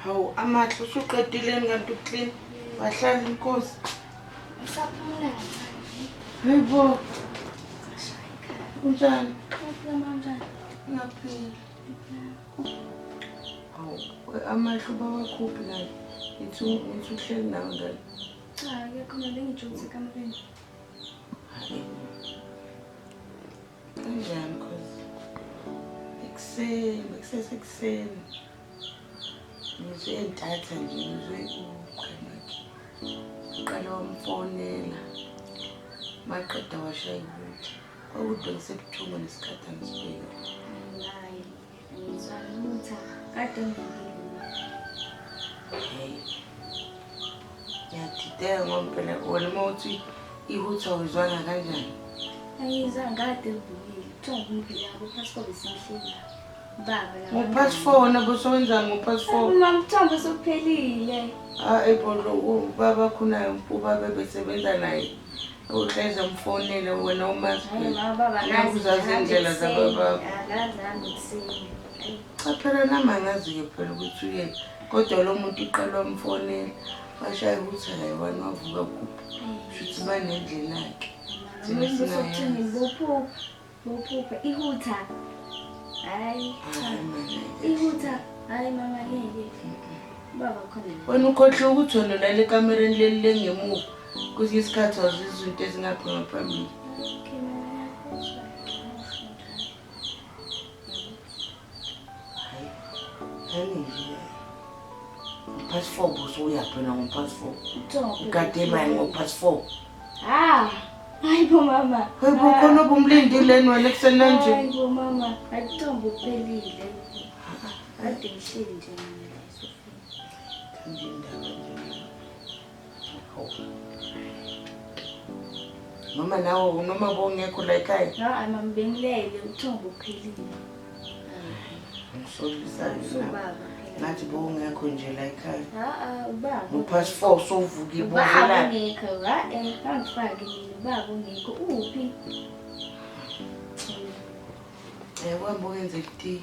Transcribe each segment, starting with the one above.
Hawu amahle usuqedile kanti uclean. Wahlala inkosi. Ngisaphumula kancane. Hey bo. Unjani? Ngiyaphila mama unjani? Ngiyaphila. Hawu amahle ubawakhuphi kanti. Ngithi ngithi uhleli nawe ngani. Cha akekho mina bengijuthe ekamereni. Hayi. Kanjani cause ekuseni bekusesekuseni. Ngizwe entatha nje ngizwe umngani uqale wamfonela maqeda washaya ibutha kwakude ngisebuthongo nesikhathi angisibhekile. Hayi, ngizwa lutho. Kade ngivukile. Hey. Ngiyadideka ngoba phela wena uma uthi ihutha awuyizwanga kanjani? Angizwanga kade ngivukile. Kuthiwa ngivukile yabo phasi kobe sengihleli la. Baba la. Ngo-past 4 wena bosowenzani ngo-past 4? Mama ubuthongo sokuphelile. Ah, ebolo ubaba khunayo ubaba besebenza naye. Uhleze mfonele wena umazi Hayi mama baba Ngeke uzazi indlela zababakho. Akazi hambe ekuseni. Cha phela nami angazi-ke phela ukuthi uye kodwa lo muntu uqale wamfonela washaya ukuthi hayi wani wavuka kuphi shuthi banendlela yakhe. Thina Mama sokuthini singayazi. bophupha bophupha ihutha. Hayi cha. Hayi mina. Ihutha hayi mama ngeke. Baba khona. Wena ukhohlwe ukuthi wena ulale ekamereni leli lengemuva kwesinye isikhathi wazizwa izinto ezingaphi ngaphambili. Okay mama ngiyakuzwa. Hayi, nami nje ngo-past 4 bosuyaphi wena ngo-past 4? Ubuthongo Ugade bani ngo-past 4? Ah, hayi bo mama. Hayi bo khona obumlindile wena ekuseni nje. Hayi bo mama, akuthombo kuphelile. Kade ngihleli nje mina la esofeni. Thanda indaba nje. Hawu. Noma nawe noma bowungekho la ekhaya. Hayi mama bengilele ubuthongo buphelile. Ngisolisa Usubaba phela. Ngathi bowungekho nje la ekhaya. Ha ah ubaba. Ngo-past 4 sowuvukile Ubaba bovelaphi? ungekho, ha eh bangifake mina ubaba ungekho. Uphi? Kuhambe uyenze itiye.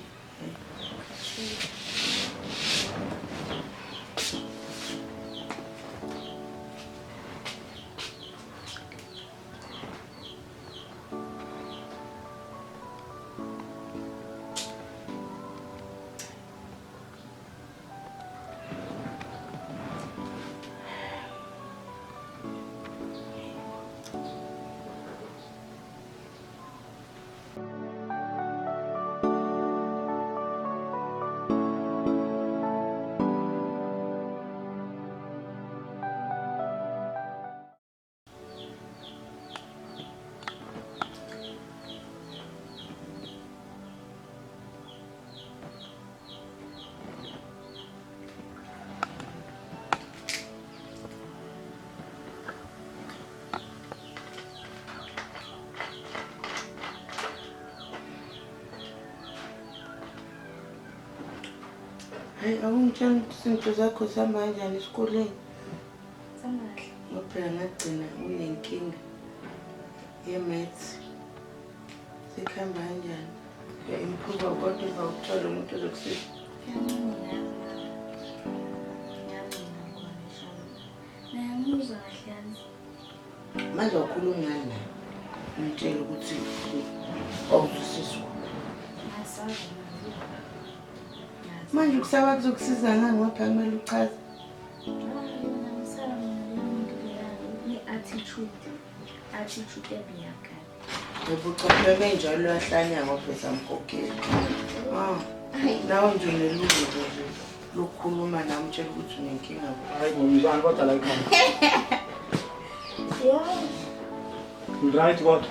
Hayi awungitshela ukuthi izinto zakho zihamba kanjani esikoleni. Samahle. Ngoba phela ngagcina unenkinga ye-maths. Sekuhamba kanjani? Uya-improve kodwa uba uthole umuntu ozokusiza. Ngiyancenga mama. Ngiyancenga khona shame. Naye angimuzwa kahle yazi. Manje awukhulumi ngani naye? Umtshele ukuthi awuzwisisi kuphi. Ngiyasazi mama. Ngiyazi. Manje ukusaba kuzokusiza ngani ngoba phela kumele uchaze. Ne-attitude, attitude ebiyakhala. Yebo ucapheme njalo uyahlanya ngoba samkhokhela. Ah, nawe nje unelungelo nje lokukhuluma nami utshela ukuthi unenkinga. Hayi bo mzwana kodwa la ekhaya. Yeah. Right kodwa.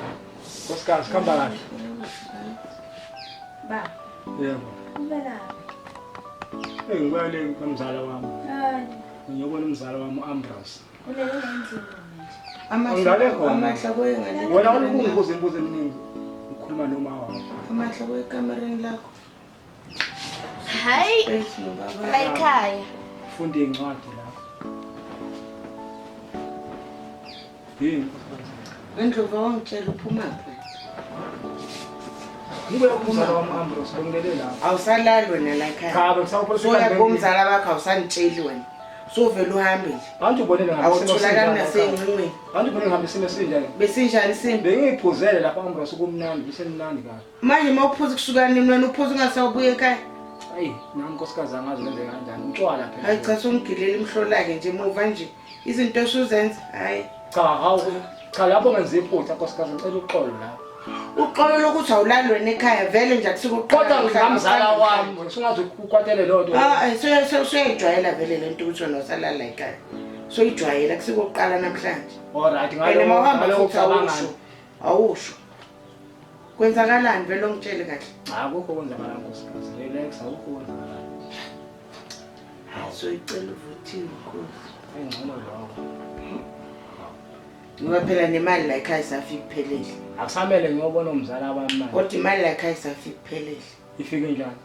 Nkosikazi khamba kahle. Ba, Yebo. ubelaphi? Hey ngibuya le kamzala wami. Hayi, Ngiyobona umzala wami uAmbrose. ulele endlini manje. Angilale khona. Amahla kuye ngale. Wena unokungibuza imibuzo eminingi. Ukhuluma noma wakho. Amahla kuye ekamereni lakho. Hayi, Space nobaba. la ekhaya. Ufunda iy'ncwadi lapho. Yini nkosikazi? Wendlovu awangitshela uphumaphi? Ngibuya kumzala wami Ambrose bengilele lapho. Awusalali wena la ekhaya. Cha bengisawuphosa. Soya komzala bakho awusangitsheli wena. Sovele uhambe nje. Anti ubonile ngabe isimo Awutholakali sinjani. nasey'nqumeni. Anti ubonile ngabe isimo sinjani. Besinjani isimo? Bengiyiphuzele lapha Ambrose kumnandi, kusemnandi kabi. Manje uma uphuza kusuka nini wena uphuza ungasawubuya ekhaya? Ayi, nami nkosikazi angazi wenze kanjani. Utshwala phela. Hayi cha songigilela imhlola-ke nje muva nje. Izinto osuzenza hayi. Cha, hawu. Cha lapho ngenza iphutha nkosikazi ngicela uxolo lapho. Uxolo lokuthi awulali wena ekhaya vele nje akusikuqala. Kodwa ngamzala wami, usungaze ukwatele loo nto. Ah, suyayijwayela vele le nto ukuthi wena usalala ekhaya. Soyijwayela kusikokuqala namhlanje. Alright, And uma uhamba ngaloko futhi awusho. Awusho. Kwenzakalani vele ongitshele kahle. Cha, akukho kwenzakala nkosikazi. Relax, akukho kwenzakala. Hayi soyicela uvuthiwe nkosi. Engcono lokho. Ngoba phela nemali la ekhaya isafika iphelele. Akusamele ngiyobona umzala wami manje. Kodwa imali la ekhaya isafika iphelele. Ifike njani?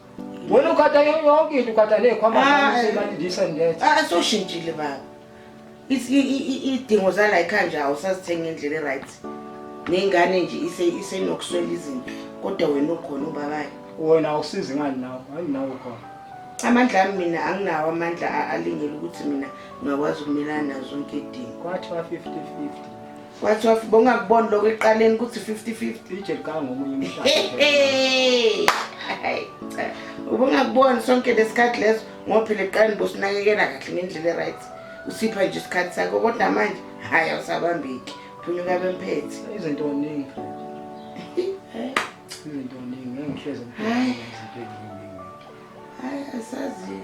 Wena ukhatha yonke into ukhatha nezikhwama Ah, zami semali this and that. Ah soshintshile baba. Idingo zala ekhaya nje awusazithenga ngendlela e-right. Nengane nje isenokuswela izinto kodwa wena ukhona ubabayo. Wena awusizi ngani nawe? Hayi nawe ukhona. Amandla ami mina anginawo amandla alingele ukuthi mina ngingakwazi ukumelana nazo zonke idingo. Kwathiwa 50-50. Kwathiwa bongakuboni lokho ekuqaleni ukuthi 50-50. Itshe liqala ngomunye umhlaba. Hayi cha. Ubungakuboni sonke lesikhathi leso ngoba phela ekuqaleni bosinakekela kahle ngendlela e-right. Usipha nje isikhathi sakho kodwa manje hhayi awusabambeki. Phunyuka bemphethe. Izinto ningi friend. Izinto ningi ngeke ngihleze Hhayi. ngiphila izinto eziningi. Hayi asazi.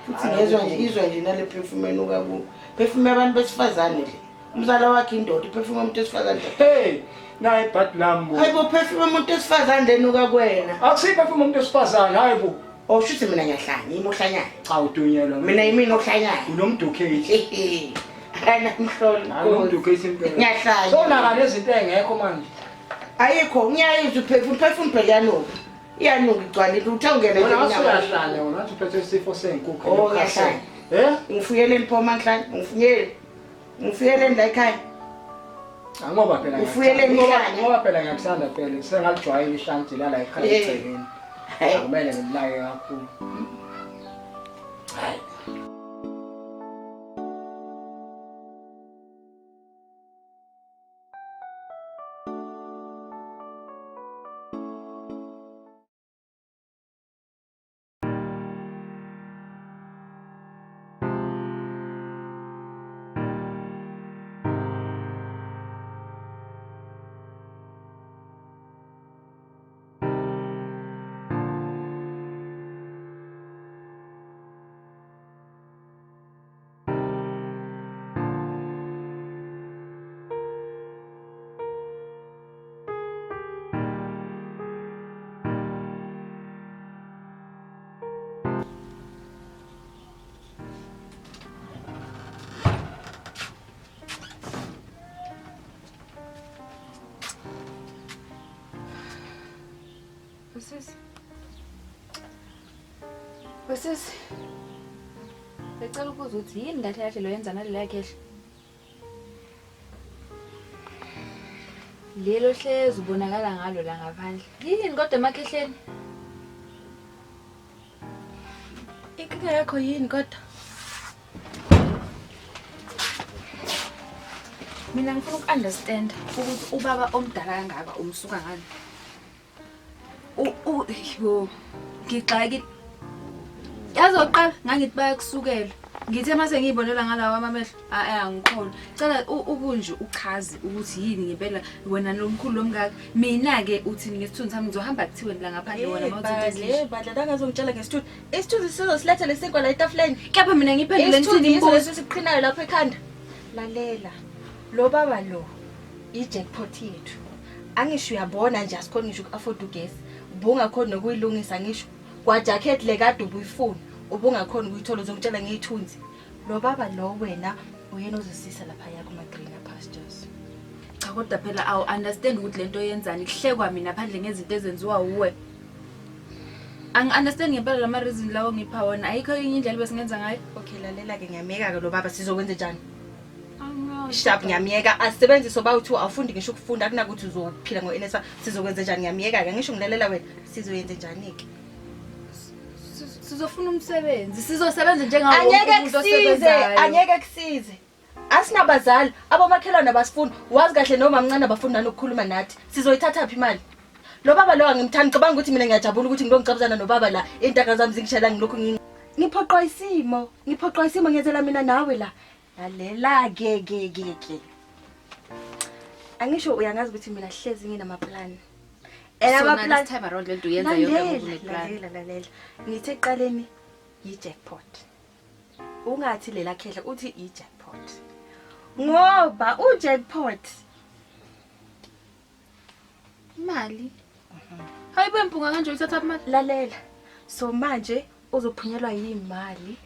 Futhi ngezwa nje izwa nje nale perfume enuka ku. Perfume yabantu besifazane le. Umzala wakhe indoda iperfume yomuntu wesifazane. Hey, nayi ibhadi lami bo. Hayi bo perfume yomuntu wesifazane lenuka kuwena. Akusiyo perfume yomuntu wesifazane, hayi bo. Oh shuthi mina ngiyahlanya, yimi ohlanyayo. Cha udunyelwa. Mina yimina ohlanyayo. Unomdukhethi. Hayi namhlolo. Hayi unomdukhethi impela. Ngiyahlanya. Sonaka nezinto engekho manje. Ayikho ngiyayizwa iperfume, perfume phela iyanuka. Iyanuka igcwalile uthe ungena nje Wena emnyango. usuyahlanya wena ngathi uphethwe isifo senkukhu. Oh, ngiyahlanya. Eh? Ngifuyeleni pho manhlanye, ngifuyele. Ngifuyeleni la ekhaya. Ngoba phela Ufuyeleni ihlanya. Ngoba phela ngiyakuthanda phela. Sengalijwayela ihlanti la la ekhaya Eh. egcekeni. Hayi. Akumele ngimnake kakhulu. Hayi. Usisi. Usisi. Becela ukubuza ukuthi yini kahle kahle lo yenza naleli khehla? Lelo hlezi ubonakala ngalo la ngaphandle. Yini kodwa emakhehleni? Inkinga yakho yini kodwa? Mina ngifuna uku-understand ukuthi ubaba omdala kangaka umsuka ngani. Yo, ngixakile. Yazi oqala ngangithi bayakusukela. Ngithe mase ngiyibonela ngalawa amamehlo, ayi angikholwa. Cela ukunje uchaze ukuthi yini ngempela wena nomkhulu lomngaka. Mina ke uthini ngesithunzi sami ngizohamba kuthiwe la ngaphandle wena mawuthi Bandle, bandle angazongitshela ngesithunzi. Isithunzi sizosiletha lesinkwa la etafuleni. Kepha mina ngiphendule Isithunzi ngithini yiso imibuzo. lesi siqhinayo lapha ekhanda. Lalela. Lo baba lo i-jackpot yethu. Angisho uyabona nje asikhoni ngisho uku-afford ugesi. Ubungakhoni nokuyilungisa ngisho. Kwa jacket le kade ubuyifuna, ubungakhoni ukuyithola uzongitshela ngeyithunzi. Lo baba lo wena uyena ozosisa lapha yakho kuma-greener pastures. Cha kodwa phela awu understand ukuthi lento yenzani kuhlekwa mina phandle ngezinto ezenziwa uwe. Angi-understand ngempela lama reason lawo ngipha wona. Ayikho enye indlela besingenza ngayo. Okay, lalela ke ngiyameka ke lo baba sizokwenza njani? Angazi. No. Sharp ngiyamyeka asebenzise obawu-two awufundi ngisho ukufunda akunakuthi uzophila ngo-NSFAS sizokwenza njani ngiyamyeka-ke ngisho ngilalela wena sizoyenze njani-ke Sizofuna umsebenzi. Sizosebenza njengawo wonke Angeke umuntu kusize, osebenzayo. angeke kusize. Asinabazali, abomakhelwane abasifuni. Wazi kahle noma mncane abafuni nanokukhuluma nathi. Sizoyithatha phi imali? Lo baba lo angimthandi, ngicabanga ukuthi mina ngiyajabula ukuthi ngilongicabuzana nobaba la. Intanga zami zingishela ngilokhu ngiphoqwa isimo, ngiphoqwa isimo ngiyenzela mina nawe la. Lalela ke ke ke ke. Angisho uyangazi ukuthi mina hlezi nginama plan. And So now ama-plan- this time around lento uyenza yonke Lalela, ngoba une-plan. lalela, lalela. Ngithe ekuqaleni yi-jackpot. Ungathi lela khehla uthi i-jackpot. Ngoba u-jackpot Imali. Hayi bo Mpunga kanje uyithatha imali. lalela. So manje uzophunyelwa yimali.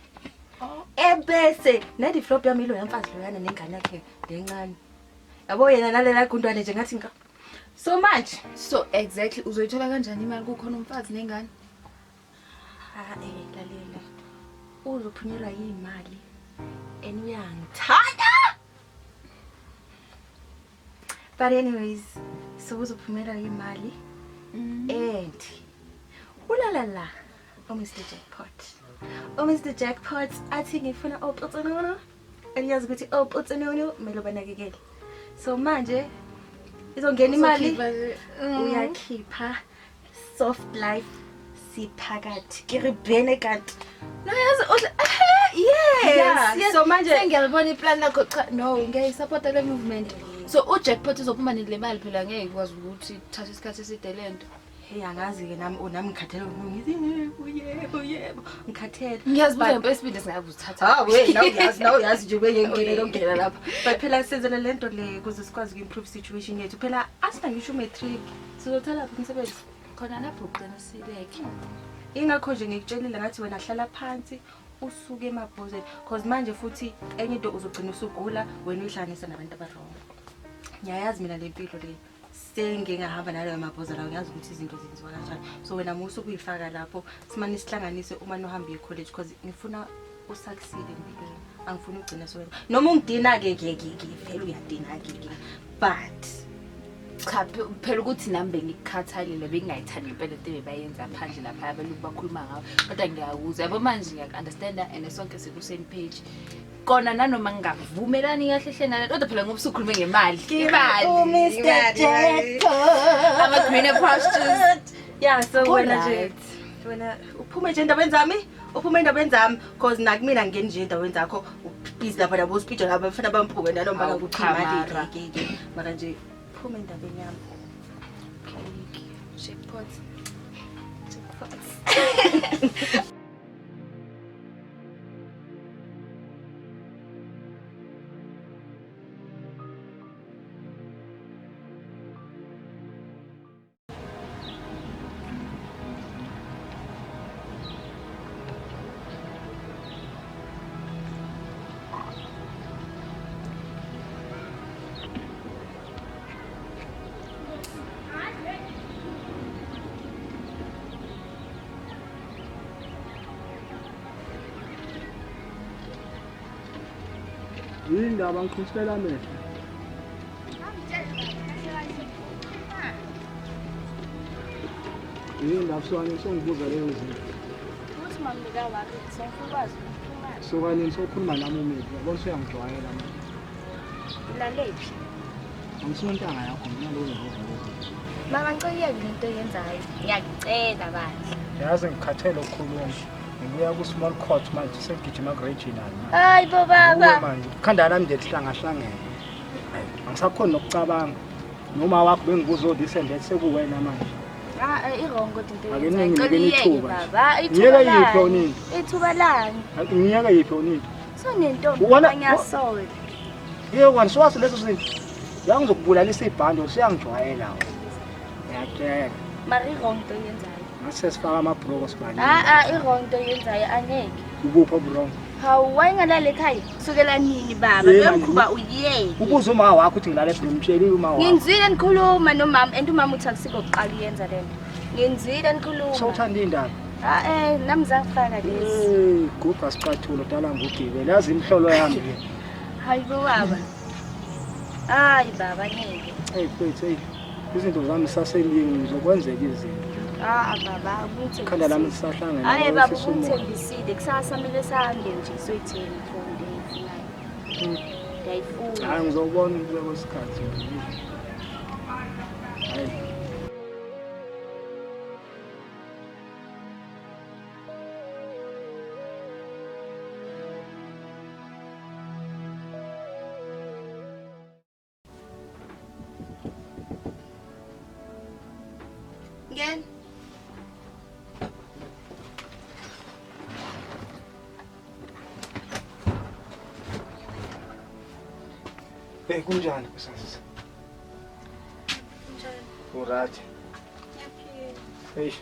Ebese ne-develop yami ilo yamfazi loyana nengane yakhe lencane. Yabo yena nalela gundwane nje ngathi nga. So manje So exactly uzoyithola kanjani imali kukhona umfazi nengane? Ah lalela. Uzophunyelwa yimali and uyangithanda. But anyways, so uzophumela imali and ulala la uMr Jackpot. uMr Jackpot athi ngifuna oputsununu. Angiyazi ukuthi oputsununu kumele banakekele. So manje izongena imali uyakhipha soft life siphakathi ke re bene kanti No yazi uhle yes. Yeah, yes. so manje- sengiyalibona iplan lakho cha no ngiyayisupporta le movement. So ujackpot izophuma nini le mali phela ngeke ikwazi ukuthi ithathe isikhathi eside lento. Hey angazi ke nami nami ngikhathele ngithi yebo yebo yebo ngikhathele. Ngiyazibuza But- ngempela isibindi singakuzithatha. Ah we nawe uyazi nawe uyazi nje beke ngene ngena lapha. But phela senzele lento le ukuze sikwazi uku-improve situation yethu. Phela asina ngisho umatric. Sizothola phi umsebenzi? Khona lapho uqinisile-ke. Ingakho nje ngikutshelile ngathi wena hlala phansi usuke emabhozeni cause manje futhi enye into uzogcina usugula wena uyihlanganisa nabantu abarong. Ngiyayazi mina le mpilo le. Sengingahamba naloyo mabhoza lawo ngiyazi ukuthi izinto zenziwa kanjani. So wena musu ukuyifaka lapho simane sihlanganise uma nohamba uye college cause ngifuna usucceed empilweni. Angifuni ugcina sowena. Noma ungidina ke ke ke ke vele uyadina ke ke. But Cha phela ukuthi nami bengikukhathalele bengingayithandi ngempela into ebebayenza phandle lapha abelungu bakhuluma ngawo kodwa ngiyakuzwa yabo manje ngiyaku-understanda and sonke siku-same page kona nanoma ngingavumelani kahle hle nale kodwa phela ngoba usukhulume ngemali imali uMr Jackpot. Ama-greener pastures. Yeah, so wena nje Alright. wena uphume nje endabeni zami, uphume endabeni zami cause nakumina ngingeni nje endaweni zakho ubhizi lapha nabo speed laba bafana bampuke nalomba Hawu, ukuthi cha, imali mara. ke ke mara nje phume endabeni yami. Jackpot. Yini ndaba ngiqhusela amehlo? Yini ndaba swane songibuza leyo zinto. Ukuthi mamnika wakhe ngifuna ukwazi ukuthi imali. Suka nini sokhuluma nami umeli, yabona usuyangijwayela manje. Ulalephi? Angisuntanga yakho mina lo ngibuza lezo zinto. Mama ngicela uyeke lento oyenzayo. Ngiyakucela bandla. Yazi ngikhathele ukukhuluma. Ngibuya ku-small court manje sengigijima ku-regional manje. Hayi bo Uwe baba. manje ikhanda lami nje lihlangahlangene. Angisakhoni nokucabanga. Noma wakho bengibuza o this and that sekuwena manje. Ah, i-wrong kodwa into Ake oyenzayo. ninginike Ngicela uyeke ithuba nje. baba. Ngiyeke Ithuba yiphi lani? onini? Ithuba lani? Ngiyeke yiphi onini? Sonentombi Wona- ngiyasola. Yebo kwani siwazi leso sinto. Ya ngizokubulalisa ibhande usuyangijwayela wena. Ngiyakutshela. Mara i-wrong into oyenzayo. Ngathi sesifaka amabhroko sibani. Ah ah, i-wrong into oyenzayo angeke. Ubuphi oburong? Hawu, wayengalala ekhaya kusukela nini baba? Yebo, Loyo mkhuba uyeke. Ubuze uma wakho ukuthi ngilale ebhulini umtshelile uma wakho. Ngenzile nikhuluma nomama and umama uthi akusiko kuqala uyenza lento. Ngenzile nikhuluma. Sewuthanda indaba. Ah eh nami zangifaka lezi. Eh, guga sicathulo dala ngugibele. Yazi imhlolo yami ke. Hayi bo baba. Hayi baba ngeke. Hey mfethu, hey. Izinto zami zisaseningi ngizokwenzeka izinto. Ah baba ungithembisile. Ikhanda lami lisahlangene. Hayi baba ungithembisile kusasa kumele sihambe nje soyithenga ifoni le engiyifunayo. Ngiyayifuna. Hayi ngizobona ukuya kwesikhathi. Hayi. Ngena. Hey kunjani kusasa? Kunjani? Uright. Ngiyaphila. Hey.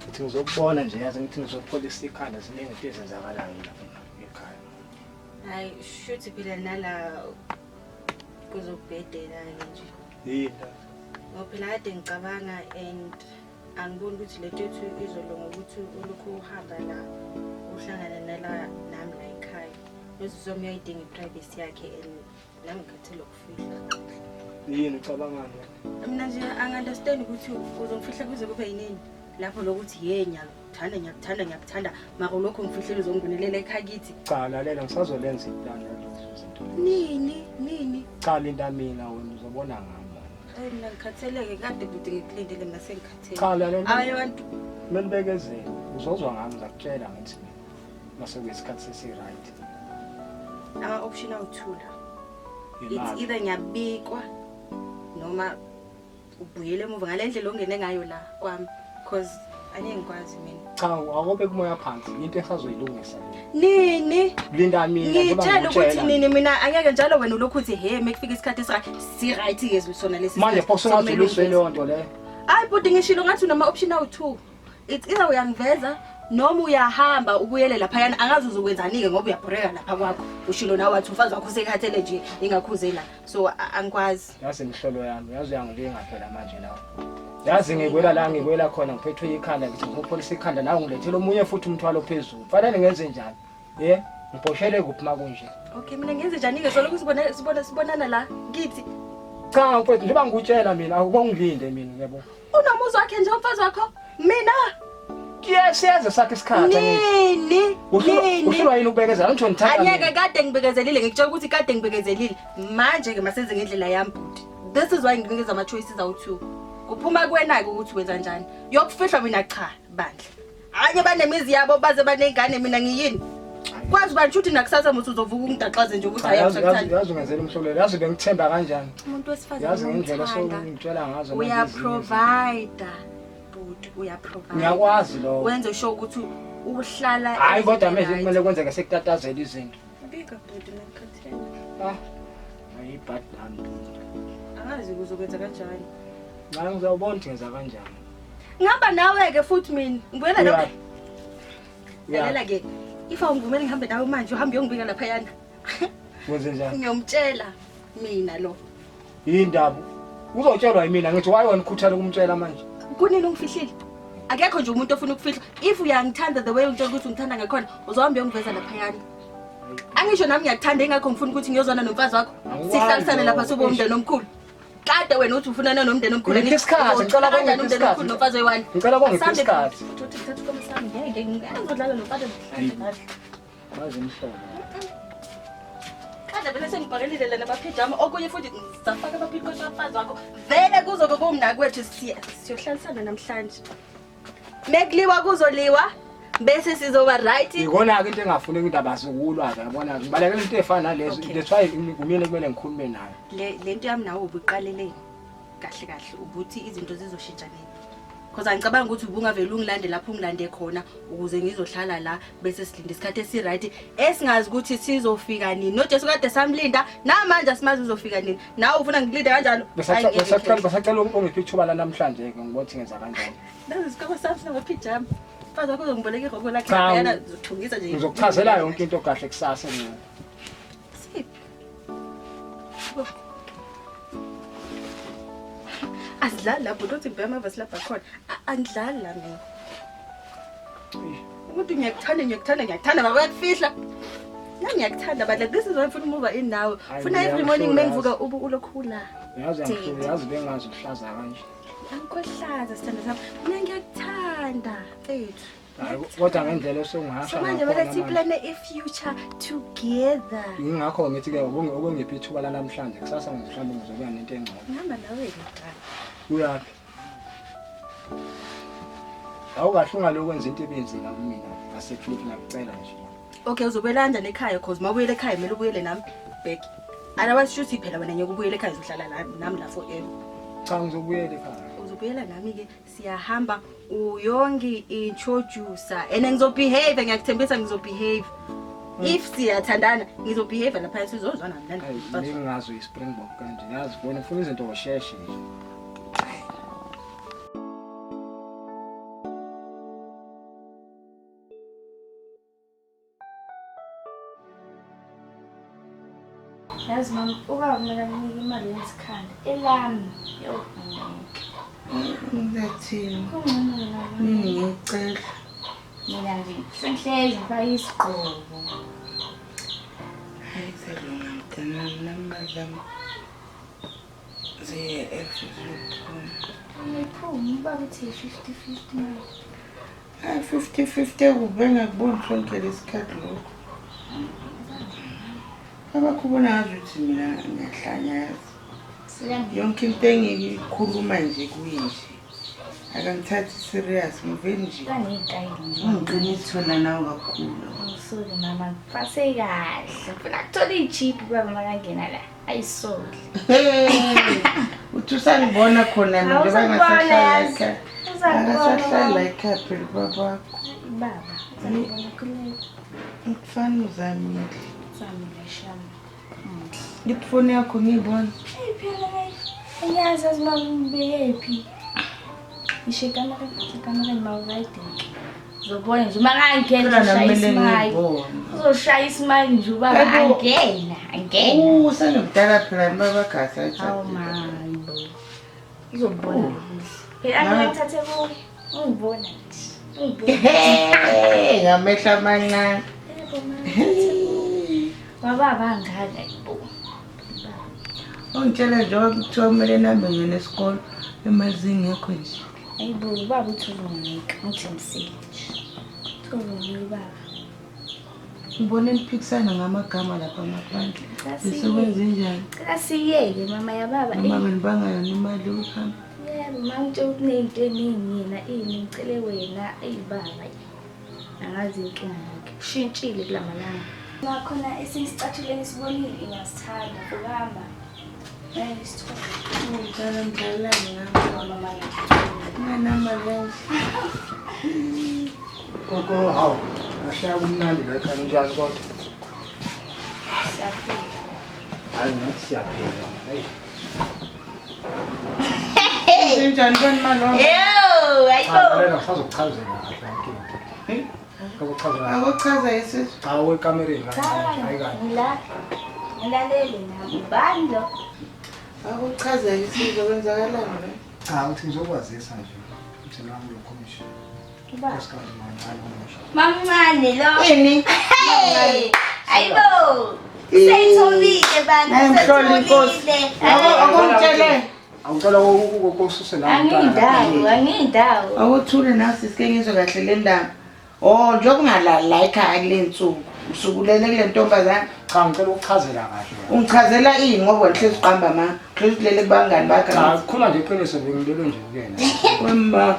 Ngithi ngizokubona nje yazi ngithi ngizopholisa ikhanda ziningi into ezenzakalayo lapha ekhaya. Hayi shuthi phela nala kuzobhedela-ke nje. Yini? Ngoba phela kade ngicabanga and angiboni ukuthi le nto yethu izolunga ukuthi ulokhu uhamba la uhlangane nala nami la ekhaya. Nosisi wami uyayidinga i-privacy yakhe and nami ngikhathele ukufihla. Yini ucabangani wena? Mina nje angi-understand ukuthi uzongifihla kuze kube yinini lapho lokuthi ye ngiyakuthanda ngiyakuthanda ngiyakuthanda mara ulokhu ngifihlela uzongibonelela ekhaya kithi. Cha lalela ngisazolenza iplani yalezo zinto. Nini nini? Cha linda mina wena uzobona ngami. Hayi mina ngikhatheleke kade bude ngikulindele mina sengikhathele. Cha lalela. Abanye abantu Kumele ubekezele. Uzozwa ngami ngizakutshela ngithi mina. Mase kuyisikhathi sesi-right. ama-option awu-two la. It's Imali. either ngiyabikwa noma ubuyele emuva ngale ndlela ongene ngayo la kwami cause angeke ngikwazi mina. Cha awube kumoya phansi into esazoyilungisa le. Nini? Linda mina njengoba Ngitshela ukuthi ngikutshela. nini mina angeke njalo wena ulokhu uthi he mekufika isikhathi si-right ke sona lesi Manje sikhathi, pho sokumele sungazuliswe ungiveze. leyo nto leyo. Hayi bhuti ngishilo ngathi unama option awu-two. It's either uyangiveza noma uyahamba ubuyele laphayana angazi uzokwenzani-ke ngoba uyabhoreka lapha kwakho ushilo nawe wathi umfazi wakho usekhathele nje ingakhuze la so angikwazi. Yazi imhlolo yami, yazi uyangilinga phela manje nawe. Yazi ngikwela la ngikwela khona ngiphethwe ikhanda ngithi ngizopholisa ikhanda nawe ngilethele omunye futhi umthwalo phezulu. Fanele ngenze njani? Ye, ngibhoshele kuphi makunje? Okay mina ngenze njani-ke solokhu sibona sibona sibonana la kithi. Cha mfethu njengoba ngikutshela mina akubongilinde mina yabo. Unomuzi wakhe nje umfazi wakho mina Siyeza sakhe isikhathi angithi. nini nini Uhlulwa yini ukubekezela? Ngitsho ngithanda Anyeke mina. kade ngibekezelile ngikutshela ukuthi kade ngibekezelile manje-ke masenze ngendlela yami bhuti. This is why nginikeza ama-choices awu-two. Kuphuma kuwena-ke ukuthi wenza njani. Yokufihlwa mina cha bandla. Abanye banemizi yabo baze baney'ngane mina ngiyini? Kwazi ubani shuthi nakusasa muthi uzovuka ungidaxaze nje ukuthi Cha hayi yazi yazi akusakuthandi. yazi ungenzela umhlolelo. Yazi bengithemba kanjani? Umuntu wesifazane Yazi ngendlela umthanda. sokungitshela ngazo manje ezinye izinto. Uyaprovida bhuti uyaprovida. Ngiyakwazi lokho. Wenze sure ukuthi uhlala Hayi kodwa manje endlini kumele kwenzeke sekutatazela izinto. right. Bika bhuti ngikhathele. Ah. Ayibhadi lami. Angazi uzokwenza kanjani. Hayi ngizawubona ukuthi ngenza kanjani. Ngihamba nawe-ke futhi mina ngibuyela nawe. Uya. Lalela ke if awungivumeli ngihambe nawe manje uhambe uyongibika laphayana. Wenze njani? Ngiyomtshela mina lo. Yindaba. Uzotshelwa yimina ngithi why wena ukhuthala ukumtshela manje? Kunini ungifihlile? Akekho nje umuntu ofuna ukufihla. If uyangithanda the way ungitshela ukuthi ungithanda ngakhona uzohamba uyongiveza laphayana. Angisho nami ngiyakuthanda ingakho ngifuna ukuthi ngiyozwana nomfazi wakho. Angikwazi Sihlalisane lapha lokho. sobe umndeni omkhulu. Kade wena uthi ufunana nomndeni omkhulu. Ngiphe isikhathi, ngicela kanjani kungiphe umndeni isikhathi. omkhulu nomfazi oyi-one? Ngicela kungiphe Asambe isikhathi. futhi, uthi ngithatha ukomo sami ngeke ngizodlala nomfazi namhlanje. Bazi imhlolo. Kade vele sengibhakelile lana amaphijama okunye futhi ngizafaka amaphikoshi abafazi wakho. Vele kuzobe kumnakwethu siyohlalisana namhlanje. Mekuliwa kuzoliwa bese sizoba right. Ikona-ke into engafuneki indaba zokulwa-ke yabona ngibalekela into ey'fana nalezo. Okay. That's why kumina kumele ngikhulume nayo. Le lento yami nawe ubuqaleleni kahle kahle ukuthi izinto zizoshintsha nini. Because angicabanga ukuthi ubungavele ungilande lapho ungilande khona ukuze ngizohlala la bese silinde isikhathi esi-right esingazi ukuthi sizofika nini. NoJesu kade samlinda namanje asimazi uzofika nini. Nawe ufuna ngilinde kanjalo? Hayi, ngeke Besacela ngeke. besacela ungiphe ithuba la namhlanje-ke ngibone ukuthi ngenza kanjani. Nazi isikoko sami sinamaphijama. Mfazi wakho uzongiboleka iroko lakhe Cha, laphayana uzothungisa nje. Ngizokuchazela yonke into kahle kusasa mina. Siphi? Asidlali lapho uthi ngibheka amavasi lapha khona. Angidlali la mina. Umuntu ngiyakuthanda ngiyakuthanda ngiyakuthanda baba uyakufihla. Nami ngiyakuthanda but like this is why ngifuna umuva in nawe. Hayi, Funa every ngiyakusho, morning mengivuka yazi. ube ulokhu la. Yazi angihluli, yazi bengazi uhlaza kanje. Angikhohlaza sithando sami. Mina ngiyakuthanda mfethu. Hayi, kodwa ngendlela osungihasha So manje ngakhona kumele siplane i-future together. Yingakho ngithi-ke ukungiphi ithuba lanamhlanje kusasa mhlawumbe ngizobuya nento engcono. Ngihamba nawe-ke kuqala. Uyaphi? Awukahle ungalokhu wenza into ebenzima kumina ngaseCliff ngiyakucela nje. Okay, uzobuyela kanjani ekhaya cause uma ubuyela ekhaya kumele ubuyele nami back. Otherwise shuthi phela wena ngeke ubuyele ekhaya uzohlala la nami la forever. Cha ngizobuyela ekhaya. Uzobuyela nami-ke siyahamba uyongi-introducer and ngizobehave ngiyakuthembisa ngizobehave. If siyathandana ngizobehave lapha sizozwana mnandi. Hayi bengingazi uyi-Springbok kanje. Yazi wena ufuna izinto ngosheshe nje. Yazi mama, ubaba kumele akunike imali yezikhanda. Elami. Yo, angeke. Ngizathini? Kungcono wena mama. Nini ngiyicela. Mina nje sengihlezi ngifake isigqoko. Hayi kuzalunga mntanami nami imali zami ze-F ziyophuma. Angiphumi, ubaba uthi 50-50 manje. Hayi 50-50 ekube ngakuboni sonke lesikhathi lokho. Abakho ubona ngazuthi mina ngiyahlanya yazi. Yonke into engiyikhuluma nje kuye nje. Akangithathi serious ngivele nje. Kaney'tayile nje. Ungiqinisa nawe kakhulu. Sorry mama, ngipase kahle. Ngifuna kuthola iy'chiphi baba makangena la. Ayisoli. Hey, uthi usangibona khona mina Hawu, njengoba usakubona ngingasahlala yazi. ekhaya. Usakubona, Akasahlali la mama. ekhaya phela ubabakho. Baba, usakubona khululeka. Ngifana uzamile. Uzamile shame. Muhle. Ngithi ifoni yakho ngiyibona. Eyi phela hayi. Angiyazi azi mama ngibekephi. Ngisho ekamereni, ekamereni mawukayidingi. Uzobona nje makangena Phela uzoshaya nami kumele ismile. ngiyibone. Uzoshaya ismile nje ubaba Yabo. angena, angena. Usengimdala phela nibabakho Hawu asayithathile. mayi bo. Uzobona kuhle. Phela angeke ngithathe kuwe. Ungibona nje. Ungibona. Hey, ngamehlo amancane. Yebo mama. ngithathe kuwe. Wababa angaka bo. Ungitshela nje kuthiwa kumele nihambe ngene esikolo imali zingekho nje. Hayibo ubaba uthi uzonginika ngithembisile nje. Uthi uzonginika ubaba. Ngibona niphikisana ngamagama lapha ngaphandle. Bese kwenze njani? Cela siyeke mama yababa. Noma benibanga yona imali yokuhamba. Yebo mama ngitshela ukuthi kuney'nto eningi yena ini ngicele wena eyi baba. Angazi inkinga yakhe. Ushintshile kula malanga. Nakhona esinye isicathulo engisibonile ngiyasithanda ukuhamba. Ngeke sithole. Ngicela ngidlalani ngami. Mama Nganamali nje. Gogo, hawu, ngashaya kumnandi la ekhaya njani kodwa? siyaphila. Hayi ngathi siyaphila. Hey. Njani bani mali Yo, Cha, hayibo. lalela ngisazokuchazela kahle yonke into. Ngisazokuchazela kahle. Akuchaza yesizwe. Cha, wekamereni kancane, hayi kahle. Ngila. Ngilalele nami. Ubani lo? Akuchaza yesizwe kwenzakalani la? Cha, uthi ngizokwazisa nje. Uthi nami lo commission. Ubaba. Nkosikazi mancane omusha. Mamncane lo. Ini? Hey! Hayibo. Seyitholile bantu. Hayi mhloli inkosi. Seyitholile. Akungitshele. Awucela ukususe la Angiyindawo, angiyindawo. Awuthule nawe sisike ngizwe kahle le ndaba. Oh, njengoba ungalali la ekhaya kule nsuku. Usukulele kule ntombazane. Cha, ngicela ukuchazela kahle. Ungichazela ini ngoba wena hlezi uqamba amanga. Hlezi ulele kubangani bakho. Cha, khuluma nje iqiniso bengilele nje kuyena. Wemma. Yabona.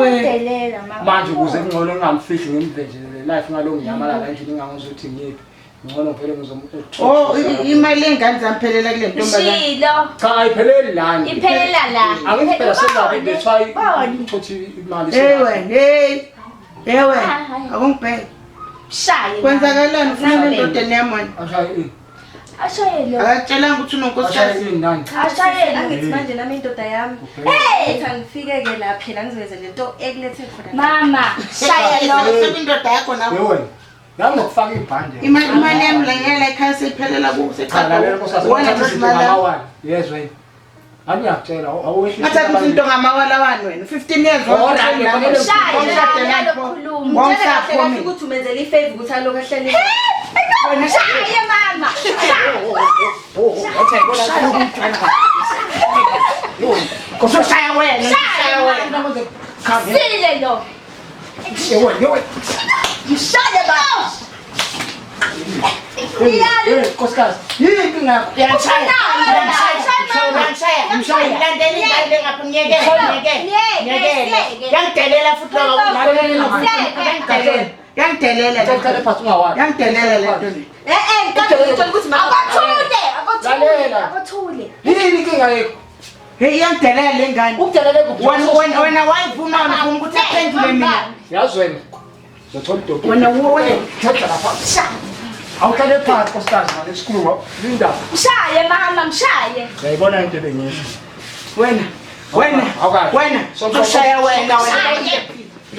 We. Delela mama. Manje ukuze kungcono ngingamfihli ngimve nje le life ngalo nginyamalala endlini ngingangizwa ukuthi ngiyiphi. Ngcono vele ngizom Oh, imali yengane zami phelela kule ntombazane. Shilo. Cha, ayipheleli lana. Iphelela la. Angithi phela selaphi that's why Bone. uthothi imali Hey wena, hey. Hey wena, Ah, akungibheke. Shaye. Kwenzakalani ufuna Mama. endodeni yami wena? Ashaye ini. Ashaye lo. Akakutshelanga ukuthi Ashaye unonkosikazi. ini nani? Ashaye lo. Angithi manje nami indoda yami. Hey. Ethi angifike-ke la phela ngizokwenza le nto ekulethe khona. Mama, shaya lo. Sekuyindoda yakho nawe. Hey wena. Nami ngokufaka ibhande. Imali imali yami la ngela ekhaya seyiphelela ku Cha, lalela nkosikazi. Wena Uthatha izinto ndoda imali yami. ngamawala. Yezwa yini? Ami ngiyakutshela awuwehlisi. Ngathatha izinto ngamawalawani wena. 15 years old. Alright, kufanele- Shaya Wawushade lo nani pho? khuluma. Ngitshele kahle kahle Wawusaphumi. ukuthi umenzele i-favor ukuthi alokhu ahlale. Wena Shaye mama. Kuzoshaya wena, shaya wena. Sile lo. Mshaye baba. Eh, nkosikazi, yini inkinga yakho? Uyanishaya. Uyanishaya. Uyanishaya. Landela ingane le ngapha ngiyekele, ngiyekele. Ngiyekele. Yangidelela futhi lo Yangidelela. Yangidelela. Uqale phansi ungawazi. Yangidelela le nto le. Eh eh, ngicela ngitshela ukuthi mama akathule, akathule, Lalela. akathule. Yini inkinga yakho? Hey, iyangidelela le ngane. Ukudelele kuphi? Wena wena wena wayivuma wena ukuthi aphendule mina. Yazi wena. Uzothola idoki. Wena wena Thatha lapha. Awuhlale phansi nkosikazi manje sikhuluma. Linda. Mshaye mama, mshaye. Uyayibona into ebengisho. wena wena Awukahle. wena ushaya wena wena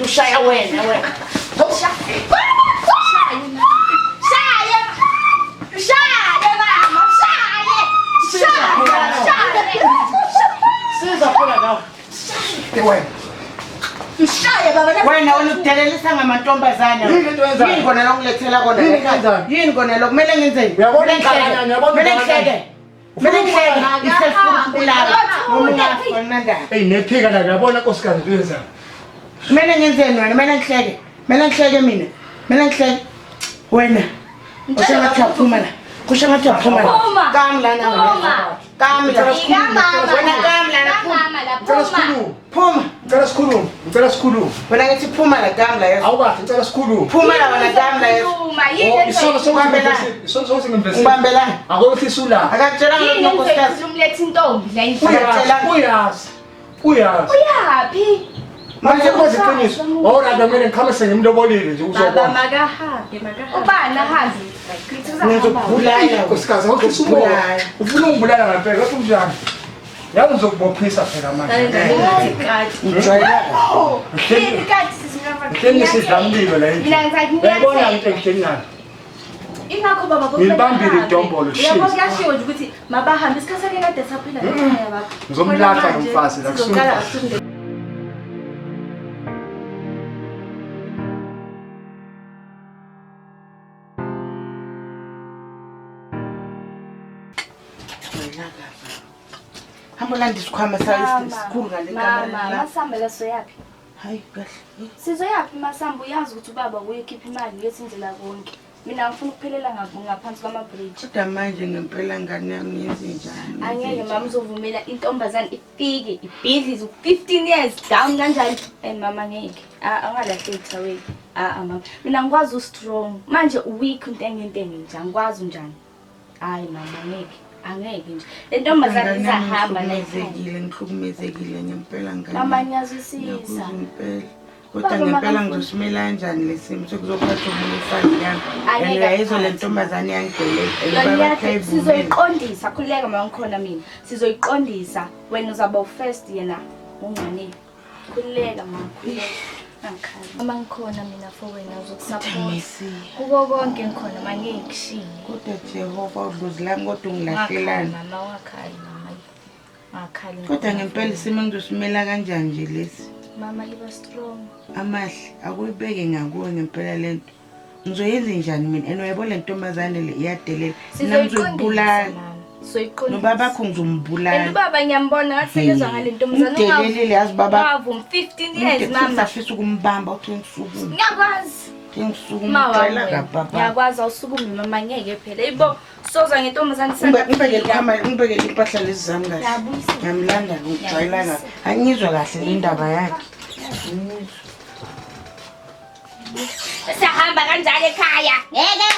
ushaya wena wena. Mshaye. Mshaye. Mshaye mama, mshaye. Mshaye. Mshaye. Siza phela nawe. Wena. Mshaye baba. Wena wena udelelisa ngamantombazane. Yini into oyenzayo? Yini kona lokulethela kona? Yini oyenzayo? Yini kona lo kumele ngenzeni? Uyabona Kumele ngihleke. ingakanani, uyabona Kumele ingakanani? ngihleke. Kumele ngihleke. Isefuna noma ungafuni nandaba. Ey nephika la uyabona nkosikazi into oyenzayo. Kumele ngenzeni wena? Kumele ngihleke. Kumele ngihleke mina. Kumele ngihleke. Wena. Kusho ngathi uyaphuma la. Kusho ngathi uyaphuma la. Phuma. Kami lana wena. Phuma. Kami la. Ikamama. Wena kami lana phuma. Ikamama la Ngicela phuma. sikhulume. Phuma. Ngicela sikhulume. Ngicela sikhulume. Wena ngithi phuma la kami la yeso. Awukahle ngicela sikhulume. Phuma la wena kami la yeso. Phuma, yini Oh, isono enzoyikhuluma? sokuthi Ubambelana. ngivesile. Isono sokuthi ngivesile. Ubambelana. Akokuthi la. Akakutshelanga Yini lokho nkosikazi. enzoyikhuluma letha intombi la endlini? Uyakutshela. Uyazi. Uyazi. Uyaphi? Manje kwazi iqiniso. Awurada kumele ngikhame sengimlobolile nje Baba uzobona. makahambe, makahambe. Ubani ahambe? Ngithi uzahamba. Ngizokubulala. Nkosikazi awuhlisa umoya. Ufuna ungibulala ngempela kodwa unjani? Yazi ngizokubophisa phela manje. Ngijwayela. Yini kanti sisi Ngihleli ngisidlamlilo la endlini. Mina ngizathi Uyayibona ngiyathela. into engihleli nayo. Ingakho baba Ngilibambile idombolo, shit. Uyabo kuyashiwo nje ukuthi mabahambe isikhathi sakhe kade saphila ekhaya baba. Ngizomlahla Khona lo manje mfazi la, Sizoqala kusuka. asifunde. Wena kafa. Hamba ulanda isikhwama sayo esikhulu ngale Mama, kamera la. masamba la soyaphi? Hayi kahle. Sizoyaphi masamba uyazi ukuthi ubaba uyekhipha imali yesindlela konke. Mina ngifuna ukuphelela ngaphansi kwama-bridge. Kodwa manje ngempela ngane yami ngenze njani? Angeke mama uzovumela intombazane ifike ibhidlize u-15 years down kanjani. Eh mama ngeke. Ah angalahleki thaweki. Ah ah, mama. Mina ngikwazi u-strong. Manje u-weak intengentenge nje angikwazi unjani. Hayi mama ngeke. Angeke nje. Le ntombazane Ngane yami izahamba la ekhaya. ngihlukumezekile, ngihlukumezekile ngempela ngane. Mama yami. ngiyazwisisa. Ngiyakuzwa impela. Kodwa Baba, ngempela makamfuni. ngizosimela kanjani lesi simo sekuzophatha omunye umfazi yami. And Angeke uyayizwa le aphathe. ntombazane yangidelela. And Yona ubaba iyakhe akayivumeli. sizoyiqondisa khululeka mama ngikhona mina. Sizoyiqondisa wena uzaba u-first yena ungane. Khululeka mama khululeka. Angikhali. Mama ngikhona mina for wena uzokusupport. Messi. Kuko konke ngikhona ma ngeke ngikushiye. Kodwa Jehova udlozi lami kodwa Ungakhali ungilahlelani. mama ungakhali mama. Ungakhali. Kodwa ngempela isimo ngizosimela kanjani nje lesi? Mama iba strong. Amahle akuyibeke ngakuwe ngempela lento. Ngizoyenza njani mina? And uyayibona le ntombazane le iyadelela. Mina Sizoyiqondisa ngizoyibulala. mama. Sizoyiqondisa. Nobabakho And ngizombulala. ubaba ngiyambona ngathi sekezwa ngale ntombazane Umdelelile yazi baba. Ungavumi 15 years mama. Ngisafisa ukumbamba uthi ngisukume. Ngiyakwazi. Uthi ngisukume Ma ngicela wami. kababa. Ngiyakwazi awusukume mama ngeke phela. Ibo soza ngentombazane Ngibekele ikhwama, ngibekele impahla lezi zami kahle. Ngiyabuyisa. Ngiyamlanda ngijwayela kabi. Angizwa kahle le ndaba yakhe. Sahamba kanjalo ekhaya. Ngeke.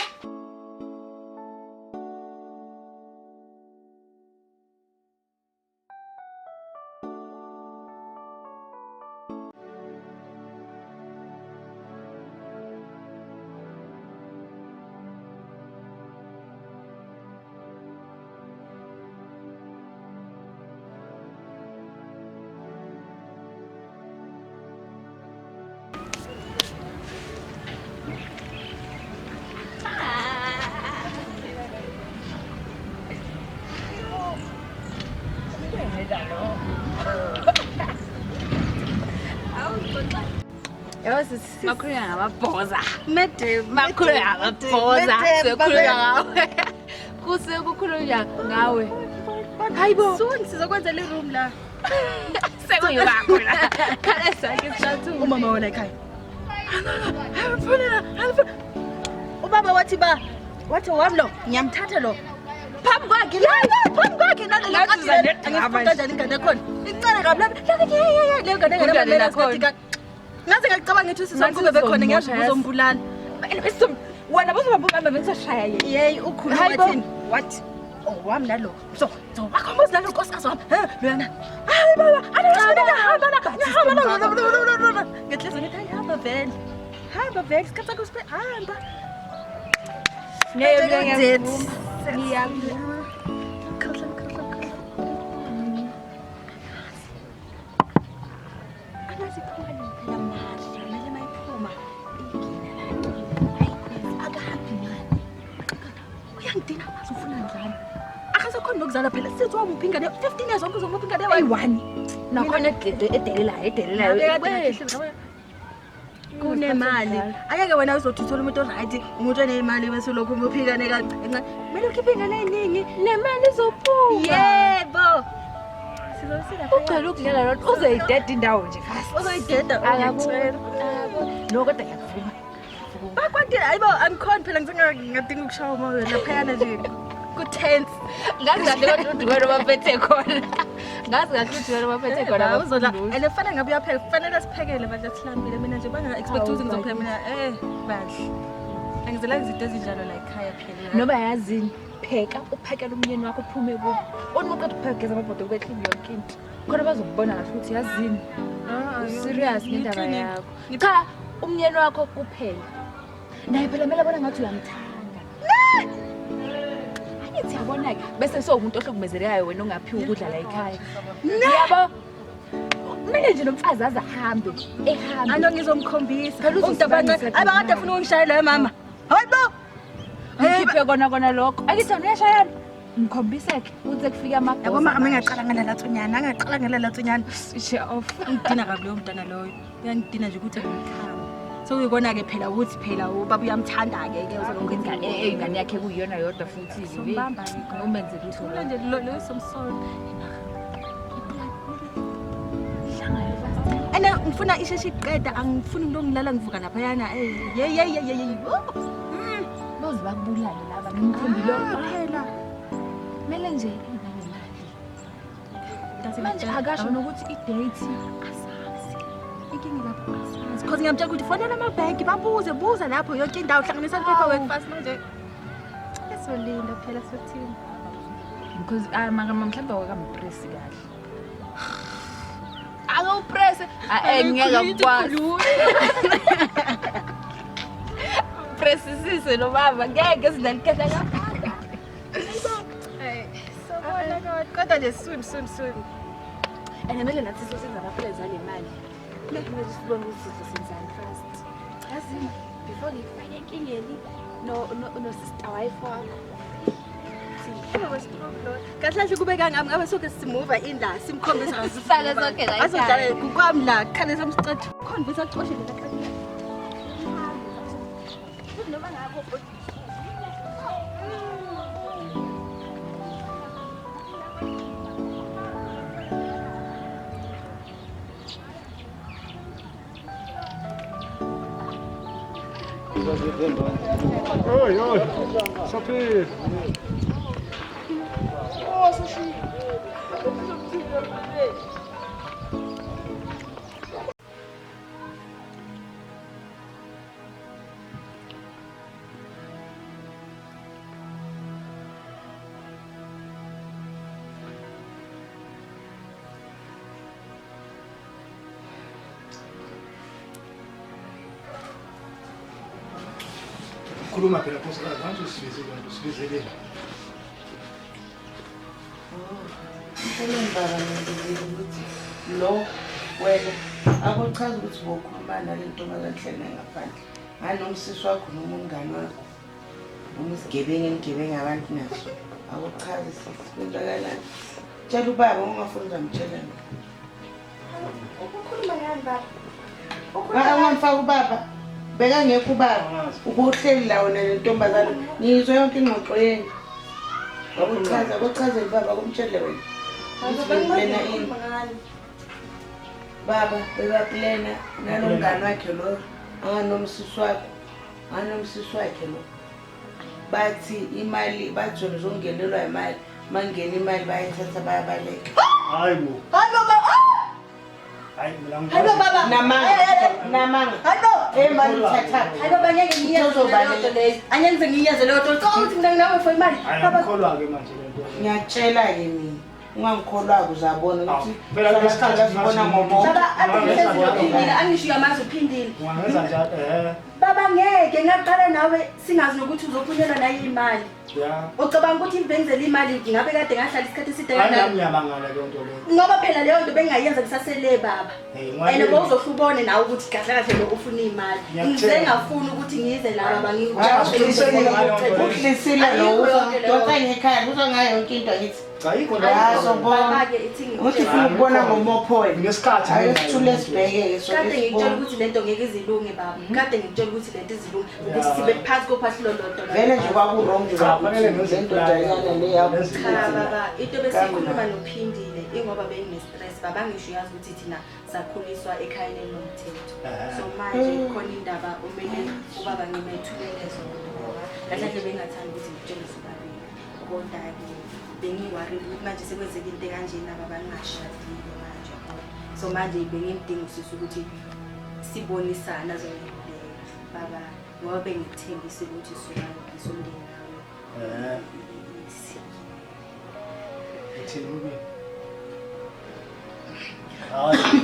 Yabo sisi makhulunywa ngamabhoza. Madam, Makhulunywa ngamabhoza. Sekukhulunywa ngawe. Kuse kukhulunywa ngawe. Hayibo. Soon sizokwenzela i-room la. Sekuyibakho la. Khale sakhe isicathulo. Umama wona ekhaya. Angifuna, angifuna. Ubaba wathi ba, wathi wami lo, ngiyamthatha lo. Phambi kwakhe la, phambi kwakhe nalo Ngathi uza nedrama Angifuni kanjani ingane yakhona. Incane kabi lapha. Lapha ye ye ye leyo ngane Kunjani ngenamela nakhona? isikhathi ka. Ngaze ngacabanga ngithi usisi wami Ngathi kube bekhona ngiyazi uzomosha, yazi. uzombulala. Wena bozobamba ubamba bengizoshaya yena. Yeyi ukhuluma Hayibo. wathini? Wathi owami nalo. So, so wakho muzi nalo nkosikazi wami. He, loyana. Hayi baba, angisifuna hamba la. Ngihamba la. Ngihlezi ngithi hayi hamba vele. Hamba vele isikhathi sakho sipe hamba. Ngeke Ngeke ngiyavuma. Ngiyavuma. Khahla khahla khahla. Anazi iphuma nini phela mali. Mele mayiphuma. Ingina la. Hayi, akahambi ngani. Uyangidina mazi ufuna njani. Akasakhona nokuzala phela. Sithi wamuphi ingane 15 years wonke uzomuphi ingane Eyi-one. Nakhona edelelayo edelelayo. Kunemali. Angeke wena uzothi uthola umuntu oright, umuntu onemali bese ulokhu umuphi ingane kancane. Kumele ukhiphe ingane eziningi. Nemali izophuma. Yebo. Sizosila. Ugcwele ukudlala lodwa uzoyideda indawo nje fast. Uzoyideda. Akaboni. No kodwa ngiyakuvuma. Bakwatile hayibo angikhoni phela ngisengadinga ukushawa umoya laphayana nje ku-tense. Ngazi kahle kodwa uduke baphethe khona. Ngazi kahle uduke baphethe khona. Hayi, uzodla and kufanele ngabe uyapheka kufanele siphekele bandla sihlambile mina nje banga-expect ukuthi ngizopheka mina bandla angizelanga izinto ezinjalo la ekhaya phela Noba yazini pheka uphakele umyeni wakho uphume kubo. Uma uqeda ukupheka geza amabhodo kube clean yonke into. Khona bazokubona kahle ukuthi yazini. Serious ngendaba yakho. Cha umyeni wakho kuphela. Naye phela kumele abone ngathi uyamthanda. Angithi yabona-ke bese sowumuntu ohlukumezekayo wena ongaphiwa ukudla la ekhaya. Yabo. Kumele nje lo mfazi aze ahambe. Ehambe. Alo ngizomkhombisa. Phela uzosibangisa Umntu abancane abakade afuna ukungishayela loyo mama. Hayi bo. Ngikhiphe kona kona lokho. Akithi wena uyashayana. Ngikhombise-ke ukuthi kufika amabhoza. Yabo mama ngingaqala ngalala tsonyana, angaqala ngalala tsonyana. Switch off. Ungidina kabi loyo mntana loyo. Uyangidina nje ukuthi ngimthanda. Sokuyikona-ke phela ukuthi phela ubaba uyamthanda-ke ke uzolokhu Ingane ingane yakhe kuyiyona yodwa futhi. Sombamba-ke. Umenze lutho. Thula nje lo loyo somsola. And ngifuna isheshe iqeda angifuni umuntu ongilala ngivuka laphayana. Ye ye ye ye ye. Boze bakubulale laba ngimthembile. Phela. Kumele nje inganemali. Manje akasho nokuthi i-date Asazi. Inkinga lapho asazi. Because ngiyamtshela ukuthi fonela amabhenki babuze buza lapho yonke indawo hlanganisa paperwork fast manje. Esolinda phela sothini. because maka mhlawumbe wakampresi kahle. Akawupresse. Ngeke ngikwazi. Presisise lo baba ngeke sinalikehla kakhulu. Sobona kodwa kodwa nje soon soon soon. And kumele nathi sizosenza ama-plans ale mali. Kumele sibone ukuthi sizosenzani first. Yazi before ngikufake enkingeni no no no sister wife wakho. Kahle kahle kube kangami ngabe soke simuva inda simkhombisa Sihlale sonke la ekhaya. Azodlala kukwami la khane samsicathu. Khona bese acoshe lela khane. Noma ngakho Oi, oi, saphila. Khuluma phela nkosikazi, manje usibizile wena usibizeleni. Mhlawumbe baba ngibizile ukuthi lo wena akuchazi ukuthi bokhuluma nale ntombazane ehleli naye ngaphandle. Ngani noma usisi wakho noma umngani wakho noma isigebengu enigebenga abantu naso. Akuchazi sisi kwenzakalani. Tshela ubaba ungafuni uzamtshela mina. Ukukhuluma ngani baba? Ungamfaka ubaba. Bekangekho ubaba. Ubuhleli la wena nentombazane. Ngiyizwe yonke ingxoxo yenu. Wakuchaza, kuchazela ubaba kumtshele wena. Ukuthi beplena ini. Baba bebaplena nalo mngani wakhe lo anganomsisi wakhe. Anganomsisi wakhe lo. Bathi imali bathi wena uzongenelwa imali. Mangena imali bayayithatha bayabaleka. Hayi bo. Hayi baba. Hayi mina Hayi bo baba. Namanga. Namanga. Hayi bo. Eh mali uthatha. Hayi baba ngeke ngiyenze leyo nto leyo. Angeke ngize ngiyenze leyo nto. Ucabanga ukuthi mina nginawe for imali. Hayi Baba angikholwa ke manje le nto. Ngiyakutshela-ke mina. Ungangikholwa-ke uzabona ukuthi Phela kulesikhathi sibona ngomoya. Baba ade ngihlezi nophindile angisho uyamazi uphindile. Ungangenza njalo eh Baba ngeke ngaqala nawe singazi nokuthi uzophunyelwa nayo imali. ya. Ucabanga ukuthi ngibenzele imali ngabe kade ngahlala isikhathi eside Hayi nami kangaka. ngiyamangala leyo nto leyo. Ngoba phela leyo nto bengingayenza ngisasele baba. Hey, And bowuzohle ubone nawe ukuthi kahle kahle lo ufuna imali. Ngiyakutshela. Ngize ngafuni ukuthi ngize la baba Uqinisele ngaleyo nto leyo. Udlisile lo Ayikho yonke leyo. udonsa ngekhaya uzwa ngayo yonke into angithi. Cha ayikho Ya leyo. sobona. Baba-ke ithi Ukuthi ngikutshele. ufuna ukubona ngomopho wena. Ngesikhathi Ake sithule sibheke-ke soke Kade ngikutshela sibone. ukuthi lento ngeke izilunge baba. Kade ngikutshela ukuthi lento izilunge ukuthi Ya. sibe phansi kophahlo lolodwa. Vele nje kwaku-wrong nje Cha, fanele kwakuthi ngenze le ndodanyana le yakho. Nenze Cha baba, into besikhuluma nophindile ingoba bengine-stress baba ngisho uyazi ukuthi thina sakhuliswa ekhayeni elinomthetho. So manje khona indaba omele ubaba ngimethulele zona ngoba kahle kahle bengingathandi ukuthi ngikutshele sobabili. Kodwa-ke bengiwari ukuthi manje sekwenzeka into ekanjena baba ngingashadile manje yabona. So manje bengimdinga usisi ukuthi sibonisane azongiluleka baba ngoba bengikuthembise ukuthi sobalungisa umndeni wami. Eh. Uthini kumina? Hayi.